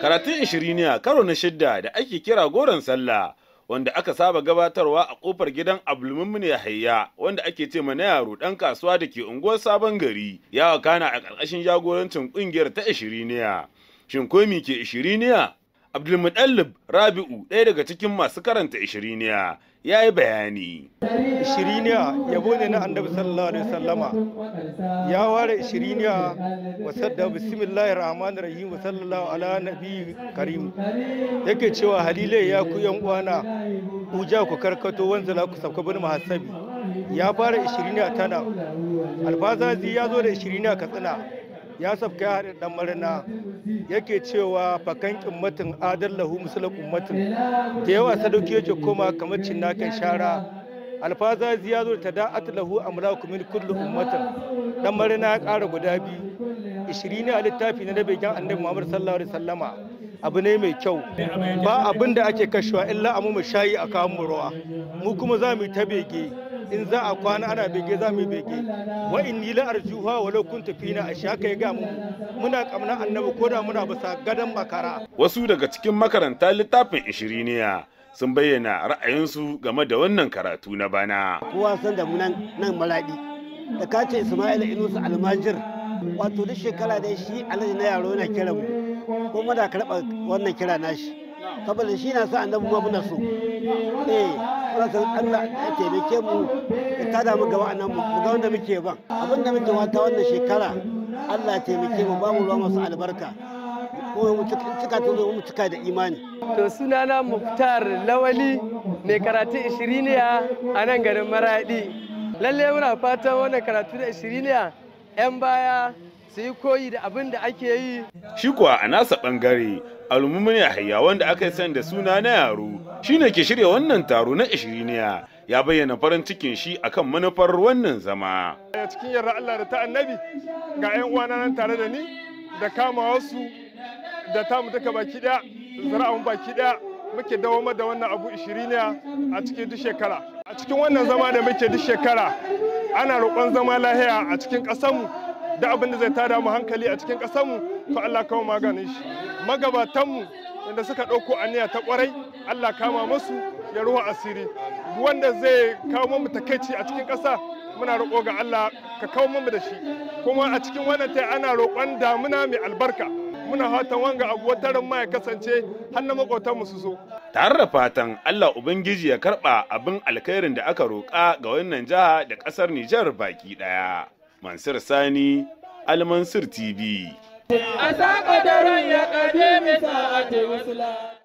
Karatun ishiriniya karo na shidda da ake kira goron sallah, wanda aka saba gabatarwa a kofar gidan Abdulmumin Yahaya, wanda ake ce ma na yaro dan kasuwa da ke unguwar Sabon Gari, ya wakana a ƙarƙashin jagorancin ƙungiyar ta ishiriniya. Shin ko me ke ishiriniya? Abdulmutallib Rabi'u, ɗaya daga cikin masu karanta ishiriniya, ya yi bayani. Ishiriniya yabo ne na Annabi sallallahu alaihi wasallama. Ya ware ishiriniya wa sadda bismillahir rahmanir rahim wa sallallahu ala nabiyyi karim. Yake cewa halile ya ku yan uwana, uja ku karkato wanzala ku sauka bin muhassabi. Ya fara ishiriniya tana. Alfazazi ya zo da ishiriniya Katsina. Ya sabka ya haɗa ɗan marina, yake cewa fakan ƙimmatin adallahu musulun ummatin da yawa sadauki yake koma kamar cinnakan shara. Alfazazi ya zo ta da'at lahu amlaku min kulli ummatin. Ɗan marina ya ƙara guda biyu. 20 a littafi na nabigin Annabi Muhammad sallallahu alaihi wasallama abu ne mai kyau. Ba abin da ake kashewa illa amu mu shayi a kawo mu ruwa, mu kuma za mu yi ta bege. In za a kwana ana bege, za mu yi bege. Wa inni la arjuha walau kuntu fina ashaka, ya ga mu muna kamna Annabi ko da muna bisa gadan makara. Wasu daga cikin makaranta littafin ishiriniya sun bayyana ra'ayinsu game da wannan karatu na bana. Kowa san da mu nan Maradi da ka ce Ismaila Inusa almajir, wato duk shekara dai shi Alhaji na yaro yana kira mu, ko muna karɓa wannan kira nashi, saboda shi na sa Annabi ma muna so. Muna san Allah ya taimake mu ya tada mu gaba nan mu ga wanda muke ban abin da muke wata wannan shekara. Allah ya taimake mu, ba mu ruwa masu albarka, ko mu cika ta zo mu cika da imani. To, sunana Muftar Lawali, mai karatu ishiriniya a nan garin Maradi. Lalle muna fatan wannan karatu da ishiriniya 'yan baya su yi koyi da abin da ake yi. Shi kuwa a nasa ɓangare, Almumin Yahaya, wanda aka yi sani da suna na yaro, shine ke shirya wannan taro na ishiriniya, ya bayyana farin cikin shi akan manufar wannan zama. Cikin yarda Allah da ta Annabi, ga 'yan uwana nan tare da ni da kama wasu da tamu duka baki daya, zara'un baki daya, muke dawamar da wannan abu ishiriniya a cikin duk shekara. A cikin wannan zama da muke duk shekara, ana roƙon zama lahiya a cikin ƙasarmu, da abin da zai tada mu hankali a cikin ƙasarmu, to Allah kawo maganin shi. Magabatanmu wanda suka ɗauko aniya ta ƙwarai, Allah kama musu ya ruwa asiri. Wanda zai kawo mu takaici a cikin ƙasa, muna roƙo ga Allah ka kawo mu da shi. Kuma a cikin wannan tai ana roƙon damuna mai albarka. Muna fatan wanga abu wataran ma ya kasance har na maƙotanmu su zo. Tare da fatan Allah Ubangiji ya karɓa abin alkhairin da aka roƙa ga wannan jiha da ƙasar Nijar baki ɗaya. Mansur Sani, Almansur TV. A saƙa daren ya ƙarfi misa a.